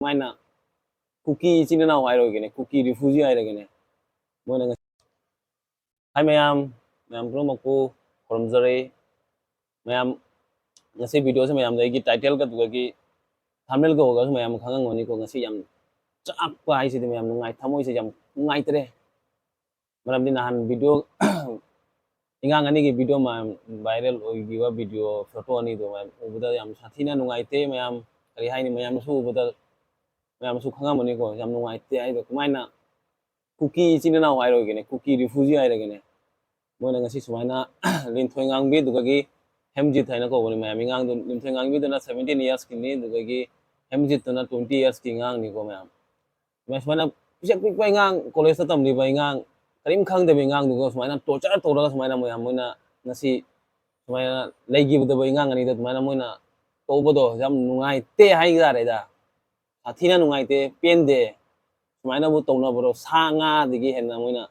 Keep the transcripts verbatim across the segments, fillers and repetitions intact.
ꯀꯃꯥꯏꯅ ꯀꯨꯀꯤ ꯏꯆꯤꯟ ꯏꯅꯥꯎ ꯍꯥꯏꯔꯣꯏꯒꯦꯅꯦ, ꯀꯨꯀꯤ refugee ꯍꯥꯏꯔꯒꯦꯅꯦ, ꯃꯣꯏꯅ ꯉꯁꯤ, ꯍꯥꯏ ꯃꯌꯥꯝ, ꯃꯌꯥꯝ ꯄꯨꯝꯅꯃꯛꯄꯨ ꯈꯨꯔꯨꯝꯖꯔꯤ꯫ ꯃꯌꯥꯝ, ꯉꯁꯤ videoꯁꯦ ꯃꯌꯥꯝꯗ ꯑꯩꯒꯤ titleꯒ ꯑꯗꯨꯗꯒꯤ thumbnailꯒ ꯎꯔꯒꯁꯨ ꯃꯌꯥꯝ ꯈꯪꯉꯝꯒꯅꯤꯀꯣ, ꯉꯁꯤ ꯌꯥꯝ ꯆꯥꯛꯄ ꯍꯥꯏꯁꯤꯗꯤ ꯃꯌꯥꯝ ꯅꯨꯡꯉꯥꯏ, ꯊꯃꯣꯏꯁꯦ ꯌꯥꯝ ꯅꯨꯡꯉꯥꯏꯇ꯭ꯔꯦ꯫ ꯃꯔꯝꯗꯤ ꯅꯍꯥꯟ video, ꯏꯉꯥꯡ ꯑꯅꯤꯒꯤ video ꯃꯌꯥꯝ viral ꯑꯣꯏꯈꯤꯕ video, photo ꯑꯅꯤꯗꯣ ꯃꯌꯥꯝ ꯎꯕꯗ ꯌꯥꯝ ꯁꯥꯊꯤꯅ ꯅꯨꯡꯉꯥꯏꯇꯦ꯫ ꯃꯌꯥꯝ, ꯀꯔꯤ ꯍꯥꯏꯅꯤ, ꯃꯌꯥꯝꯅꯁꯨ ꯎꯕꯗ, ꯃꯌꯥꯝꯁꯨ ꯈꯪꯉꯝꯃꯅꯤꯀꯣ, ꯌꯥꯝ ꯅꯨꯡꯉꯥꯏꯇꯦ ꯍꯥꯏꯗꯣ꯫ ꯀꯃꯥꯏꯅ ꯀꯨꯀꯤ ꯏꯆꯤꯟ ꯏꯅꯥꯎ ꯍꯥꯏꯔꯣꯏꯒꯦꯅꯦ, ꯀꯨꯀꯤ refugee ꯍꯥꯏꯔꯒꯦꯅꯦ, ꯃꯣꯏꯅ ꯉꯁꯤ ꯁꯨꯃꯥꯏꯅ ꯂꯤꯟꯊꯣꯏ ꯉꯥꯡꯕꯤ ꯑꯗꯨꯗꯒꯤ ꯍꯦꯝꯖꯤꯠ ꯍꯥꯏꯅ ꯀꯧꯕꯅꯤ ꯃꯌꯥꯝ꯫ ꯏꯉꯥꯡꯗꯣ, ꯂꯤꯟꯊꯣꯏ ꯉꯥꯡꯕꯤꯗꯨꯅ seventeen yearsꯀꯤꯅꯤ, ꯑꯗꯨꯗꯒꯤ ꯍꯦꯝꯖꯤꯠꯇꯨꯅ twenty yearsꯀꯤ ꯑꯉꯥꯡꯅꯤꯀꯣ ꯃꯌꯥꯝ꯫ ꯁꯨꯃꯥꯏ-, ꯁꯨꯃꯥꯏꯅ ꯄꯤꯁꯛ ꯄꯤꯛꯄ ꯑꯉꯥꯡ, collegeꯇ ꯇꯝꯂꯤꯕ ꯑꯉꯥꯡ, ꯀꯔꯤꯝ ꯈꯪꯗꯕ ꯑꯉꯥꯡꯗꯨꯒ ꯁꯨꯃꯥꯏꯅ torture ꯇꯧꯔꯒ ꯁꯨꯃꯥꯏꯅ ꯃꯌꯥꯝ ꯃꯣꯏꯅ ꯉꯁꯤ ꯁꯨꯃꯥꯏꯅ ꯂꯩꯈꯤꯕꯗꯕ ꯑꯉꯥꯡ ꯑꯅꯤꯗ ꯑꯗꯨꯃꯥꯏꯅ ꯃꯣꯏꯅ ꯇꯧꯕꯗꯣ ꯌꯥꯝ ꯅꯨꯡꯉꯥꯏꯇꯦ ꯍꯥꯏꯇꯥꯔꯦꯗ꯫ ꯁꯥꯊꯤꯅ ꯅꯨꯡꯉꯥꯏꯇꯦ, ꯄꯦꯟꯗꯦ꯫ ꯁꯨꯃꯥꯏꯅꯕꯨ ꯇꯧꯅꯕ꯭ꯔꯣ? ꯁꯥ ꯉꯥꯗꯒꯤ ꯍꯦꯟꯅ ꯃꯣꯏꯅ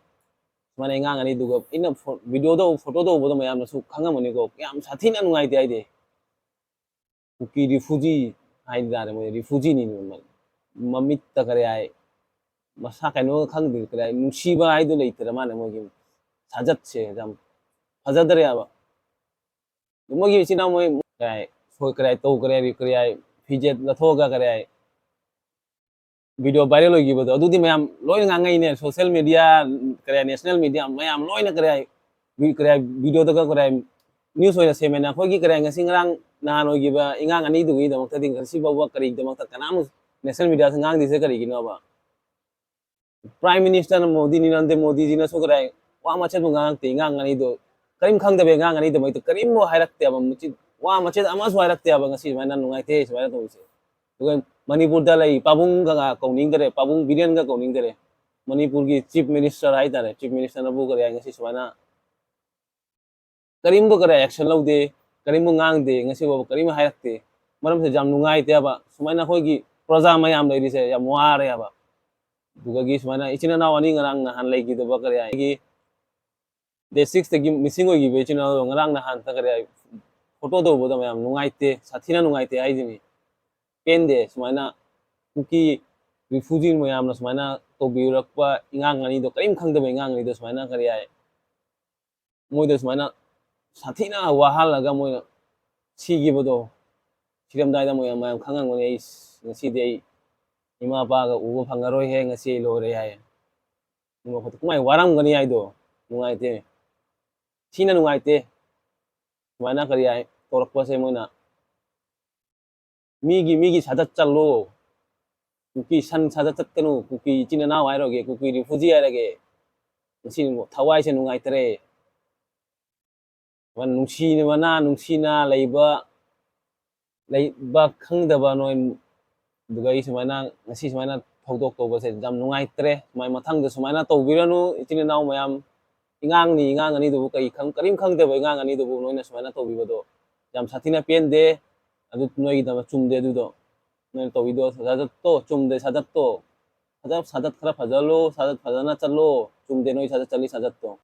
ꯁꯨꯃꯥꯏꯅ ꯑꯉꯥꯡ ꯑꯅꯤꯗꯨꯒ ꯑꯩꯅ ꯐꯣ-, videoꯗ, photoꯗ ꯎꯕꯗ ꯃꯌꯥꯝꯅꯁꯨ ꯈꯪꯉꯝꯃꯅꯤꯀꯣ, ꯌꯥꯝ ꯁꯥꯊꯤꯅ ꯅꯨꯡꯉꯥꯏꯇꯦ ꯍꯥꯏꯗꯤ꯫ ꯀꯨꯀꯤ refugee ꯍꯥꯏꯇꯥꯔꯦ, ꯃꯣꯏ refugeeꯅꯤ꯫ ꯃꯃꯤꯠꯇ ꯀꯔꯤ ꯍꯥꯏ, ꯃꯁꯥ ꯀꯩꯅꯣ ꯈꯪꯗꯦ, ꯀꯔꯤ ꯍꯥꯏ, ꯅꯨꯡꯁꯤꯕ ꯍꯥꯏꯗꯣ ꯂꯩꯇ꯭ꯔ ꯃꯥꯜꯂꯦ ꯃꯣꯏꯒꯤ ꯁꯥꯖꯠꯁꯦ, ꯌꯥꯝ ꯐꯖꯗ꯭ꯔꯦ ꯍꯥꯏꯕ꯫ ꯃꯣꯏꯒꯤ ꯏꯆꯤꯟ ꯏꯅꯥꯎ ꯃꯣꯏ ꯀꯔꯤ ꯍꯥꯏ, ꯁꯣꯏ-, ꯀꯔꯤ ꯍꯥꯏ, ꯇꯧ-, ꯀꯔꯤ ꯍꯥꯏ, ꯀꯔꯤ ꯍꯥꯏ, ꯐꯤꯖꯦꯠ ꯂꯧꯊꯣꯛꯑꯒ ꯀꯔꯤ ꯍꯥꯏ, video viral ꯑꯣꯏꯈꯤꯕꯗꯣ, ꯑꯗꯨꯗꯤ ꯃꯌꯥꯝ ꯂꯣꯏꯅ ꯉꯥꯡꯉꯛꯏꯅꯦ꯫ Social media, ꯀꯔꯤ ꯍꯥꯏ, national media ꯃꯌꯥꯝ ꯂꯣꯏꯅ ꯀꯔꯤ ꯍꯥꯏ, ꯀꯔꯤ ꯍꯥꯏ, videoꯗꯒ ꯀꯔꯤ ꯍꯥꯏ, news ꯑꯣꯏꯅ ꯁꯦꯝꯃꯦꯅ꯫ ꯑꯩꯈꯣꯏꯒꯤ ꯀꯔꯤ ꯍꯥꯏ, ꯉꯁꯤ ꯉꯔꯥꯡ ꯅꯍꯥꯟ ꯑꯣꯏꯈꯤꯕ ꯏꯉꯥꯡ ꯑꯅꯤꯗꯨꯒꯤꯗꯃꯛꯇꯗꯤ ꯉꯁꯤ ꯐꯥꯎꯕ ꯀꯔꯤꯒꯤꯗꯃꯛꯇ ꯀꯅꯥꯝ national mediaꯁꯦ ꯉꯥꯡꯗ꯭ꯔꯤꯁꯦ ꯀꯔꯤꯒꯤꯅꯣꯕ? Prime Minister Modi, Narendra ꯃꯣꯗꯤꯖꯤꯅꯁꯨ ꯀꯔꯤ ꯍꯥꯏ, ꯋꯥ ꯃꯆꯦꯠꯄꯨ ꯉꯥꯡꯉꯛꯇꯦ꯫ ꯑꯉꯥꯡ ꯑꯅꯤꯗꯣ, ꯀꯔꯤꯝ ꯈꯪꯗꯕ ꯑꯉꯥꯡ ꯑꯅꯤꯗꯃꯛꯇ ꯀꯔꯤꯝꯕꯨ ꯍꯥꯏꯔꯛꯇꯦꯕ, ꯃꯆꯤꯠ ꯋꯥ ꯃꯆꯦꯠ ꯑꯃꯁꯨ ꯍꯥꯏꯔꯛꯇꯦꯕ꯫ ꯉꯁꯤ ꯁꯨꯃꯥꯏꯅ ꯅꯨꯡꯉꯥꯏꯇꯦ ꯁꯨꯃꯥꯏꯅ ꯇꯧꯕꯁꯦ꯫ ꯑꯗꯨꯒ ꯃꯅꯤꯄꯨꯔꯗ ꯂꯩ ꯄꯥꯕꯨꯡꯒ ꯀꯧꯅꯤꯡꯗꯔꯦ, ꯄꯥꯕꯨꯡ ꯕꯤꯔꯦꯟꯒ ꯀꯧꯅꯤꯡꯗꯔꯦ꯫ ꯃꯅꯤꯄꯨꯔꯒꯤ Chief Minister ꯍꯥꯏꯇꯥꯔꯦ, Chief Ministerꯅꯕꯨ ꯀꯔꯤ ꯍꯥꯏ, ꯉꯁꯤ ꯁꯨꯃꯥꯏꯅ ꯀꯔꯤꯝꯕꯨ ꯀꯔꯤ action ꯂꯧꯗꯦ, ꯀꯔꯤꯝꯕꯨ ꯉꯥꯡꯗꯦ, ꯉꯁꯤ ꯐꯥꯎꯕ ꯀꯔꯤꯝ ꯍꯥꯏꯔꯛꯇꯦ꯫ ꯃꯔꯝꯁꯦ ꯌꯥꯝ ꯅꯨꯡꯉꯥꯏꯇꯦ ꯍꯥꯏꯕ꯫ ꯁꯨꯃꯥꯏꯅ ꯑꯩꯈꯣꯏꯒꯤ ꯄ꯭ꯔꯖꯥ ꯃꯌꯥꯝ ꯂꯩꯔꯤꯁꯦ ꯌꯥꯝ ꯋꯥꯔꯦ ꯍꯥꯏꯕ꯫ ꯑꯗꯨꯗꯒꯤ ꯁꯨꯃꯥꯏꯅ ꯏꯆꯤꯟ ꯏꯅꯥꯎ ꯑꯅꯤ ꯉꯔꯥꯡ ꯅꯍꯥꯟ ꯂꯩꯈꯤꯗꯕ ꯀꯔꯤ ꯍꯥꯏꯒꯤ, date sixꯇꯒꯤ missing ꯑꯣꯏꯈꯤꯕ ꯏꯆꯤꯟ ꯏꯅꯥꯎꯗꯣ ꯉꯔꯥꯡ ꯅꯍꯥꯟꯇ ꯀꯔꯤ ꯍꯥꯏ, photo ꯇꯧꯕꯗ ꯃꯌꯥꯝ ꯅꯨꯡꯉꯥꯏꯇꯦ, ꯁꯥꯊꯤꯅ ꯅꯨꯡꯉꯥꯏꯇꯦ ꯍꯥꯏꯁꯤꯅꯤ꯫ ꯄꯦꯟꯗꯦ ꯁꯨꯃꯥꯏꯅ꯫ ꯀꯨꯀꯤ refugee ꯃꯌꯥꯝꯅ ꯁꯨꯃꯥꯏꯅ ꯇꯧꯕꯤꯔꯛꯄ, ꯏꯉꯥꯡ ꯑꯅꯤꯗꯣ, ꯀꯔꯤꯝ ꯈꯪꯗꯕ ꯏꯉꯥꯡ ꯑꯅꯤꯗꯣ ꯁꯨꯃꯥꯏꯅ, ꯀꯔꯤ ꯍꯥꯏ, ꯃꯣꯏꯗ ꯁꯨꯃꯥꯏꯅ ꯁꯥꯊꯤꯅ ꯋꯥꯍꯜꯂꯒ ꯃꯣꯏꯅ ꯁꯤꯈꯤꯕꯗꯣ, ꯁꯤꯔꯝꯗꯥꯏꯗ ꯃꯣꯏ ꯃꯌꯥꯝ ꯈꯪꯉꯝꯒꯅꯤ, "ꯑꯩ ꯉꯁꯤꯗꯤ ꯑꯩ ꯏꯃꯥ ꯏꯄꯥꯒ ꯎꯕ ꯐꯪꯉꯔꯣꯏꯍꯦ, ꯉꯁꯤ ꯑꯩ ꯂꯣꯏꯔꯦ" ꯍꯥꯏꯌꯦ꯫ ꯃꯈꯣꯏꯗ ꯀꯃꯥꯏꯅ ꯋꯥꯔꯝꯒꯅꯤ ꯍꯥꯏꯗꯣ, ꯅꯨꯡꯉꯥꯏꯇꯦ, ꯊꯤꯅ ꯅꯨꯡꯉꯥꯏꯇꯦ꯫ ꯁꯨꯃꯥꯏꯅ, ꯀꯔꯤ ꯍꯥꯏ, ꯇꯧꯔꯛꯄꯁꯦ ꯃꯣꯏꯅ, ꯃꯤꯒꯤ, ꯃꯤꯒꯤ ꯁꯥꯖꯠ ꯆꯠꯂꯣ, ꯀꯨꯀꯤ ꯁꯟ ꯁꯥꯖꯠ ꯆꯠꯀꯅꯨ, ꯀꯨꯀꯤ ꯏꯆꯤꯟ ꯏꯅꯥꯎ ꯍꯥꯏꯔꯒꯦ, ꯀꯨꯀꯤ refugee ꯍꯥꯏꯔꯒꯦ, ꯉꯁꯤ ꯊꯋꯥꯏꯁꯦ ꯅꯨꯡꯉꯥꯏꯇꯔꯦ꯫ ꯅꯨꯡꯁꯤꯅ, ꯃꯅꯥ ꯅꯨꯡꯁꯤꯅ ꯂꯩꯕ, ꯂꯩꯕ ꯈꯪꯗꯕ ꯅꯣꯏ, ꯑꯗꯨꯒ ꯑꯩ ꯁꯨꯃꯥꯏꯅ, ꯉꯁꯤ ꯁꯨꯃꯥꯏꯅ ꯊꯧꯗꯣꯛ ꯇꯧꯕꯁꯦ ꯌꯥꯝ ꯅꯨꯡꯉꯥꯏꯇ꯭ꯔꯦ꯫ ꯁꯨꯃꯥꯏꯅ ꯃꯊꯪꯗ ꯁꯨꯃꯥꯏꯅ ꯇꯧꯕꯤꯔꯅꯨ꯫ ꯏꯆꯤꯟ ꯏꯅꯥꯎ ꯃꯌꯥꯝ, ꯏꯉꯥꯡꯅꯤ, ꯏꯉꯥꯡ ꯑꯅꯤꯗꯨꯕꯨ ꯀꯔꯤ ꯈꯪ-, ꯀꯔꯤꯝ ꯈꯪꯗꯕ ꯏꯉꯥꯡ ꯑꯅꯤꯗꯨꯕꯨ ꯅꯣꯏꯅ ꯁꯨꯃꯥꯏꯅ ꯇꯧꯕꯤꯕꯗꯣ ꯌꯥꯝ ꯁꯥꯊꯤꯅ ꯄꯦꯟꯗꯦ꯫ ꯑꯗꯨ ꯅꯣꯏꯒꯤꯗꯃꯛ ꯆꯨꯝꯗꯦ꯫ ꯑꯗꯨꯗꯣ ꯅꯣꯏꯅ ꯇꯧꯕꯤꯗꯣ ꯁꯥꯖꯠꯇꯣ ꯆꯨꯝꯗꯦ꯫ ꯁꯥꯖꯠꯇꯣ ꯐꯖ-, ꯁꯥꯖꯠ ꯈꯔ ꯐꯖꯍꯜꯂꯣ꯫ ꯁꯥꯖꯠ ꯐꯖꯅ ꯆꯠꯂꯣ꯫ ꯆꯨꯝꯗꯦ ꯅꯣꯏ ꯁꯥꯖꯠ, ꯆꯠꯂꯤ ꯁꯥꯖꯠꯇꯣ꯫